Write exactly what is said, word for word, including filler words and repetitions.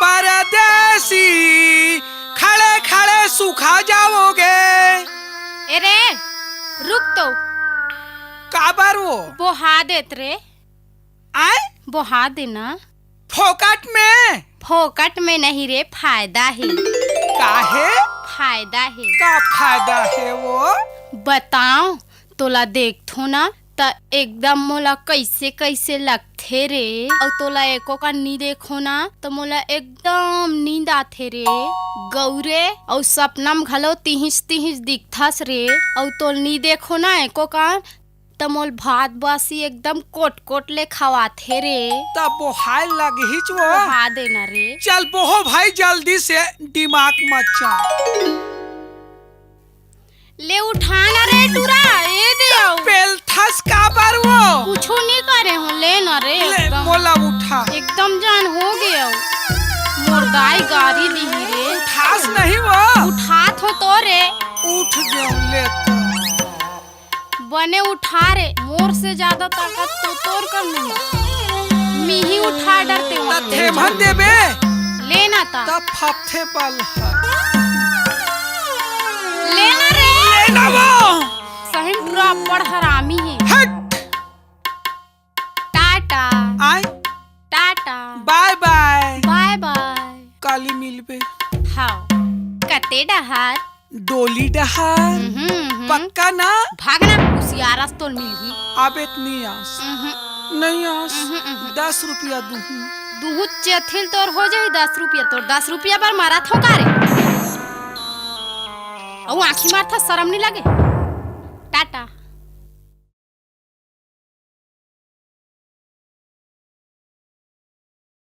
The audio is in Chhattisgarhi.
परदेसी, खड़े खड़े सुखा जाओगे। ए रे, रुक तो। काबर वो? बोहा देत रे। आय? बोहा देना। फोकट में? फोकट में नहीं रे, फायदा हे। काहे? फायदा हे। का फायदा हे वो? बताओ, तोला देखथो ना, त एकदम मोला कइसे कइसे लगथे रे। अउ तोला एको कन नी देखो ना, त मोला एकदम नींद आथे रे। गौरे, अउ सपना म घलो तिहिच तिहिच दिखथस रे। अउ तोल नी देखो ना एको कन, त मोल भात बासी एकदम कोट कोट ले खवाथे रे। त बोहाय लगहीच वो। बोहा देना रे। चल बोहो भाई, जल्दी से, दिमाग मत चाट। ले उठा ना रे टूरा, ए दे आओ। पेलथस काबर वो? कुछो नी करे हो, ले ना रे, ले, एकदम। मोला उठा। एकदम जान हो गे हो। मोर दाई गारी दिही रे। उठास नहीं वो। उठात हो तो रे। उठ गेंव, ले तो। बने उठा रे, मोर से ज्यादा ताकत तो तोर कर नहीं। मिही उठा डरते हो। त थेमन देबे? लेना ता। त फपथे बल ह। लेना रे। लेना वो। सही में पूरा बड़ हरामी हे। हट। टाटा। आय। टाटा। बाय बाय। बाय बाय। काली मिलबे। हाँ। कते डहार? डोली डहार। हम्म, हम्म। पक्का ना? भागना, कुसियारस तोल मिलही। आबे त नहीं आस। हम्म। नहीं आस। हम्म, हम्म। दस रुपया दूहूं। दूहूं चेथिल तोर हो जाही दस रुपया। तोर दस रुपया बर मारा थो का रे? अउ आंखी मारथा, शरम नहीं लगे? टाटा।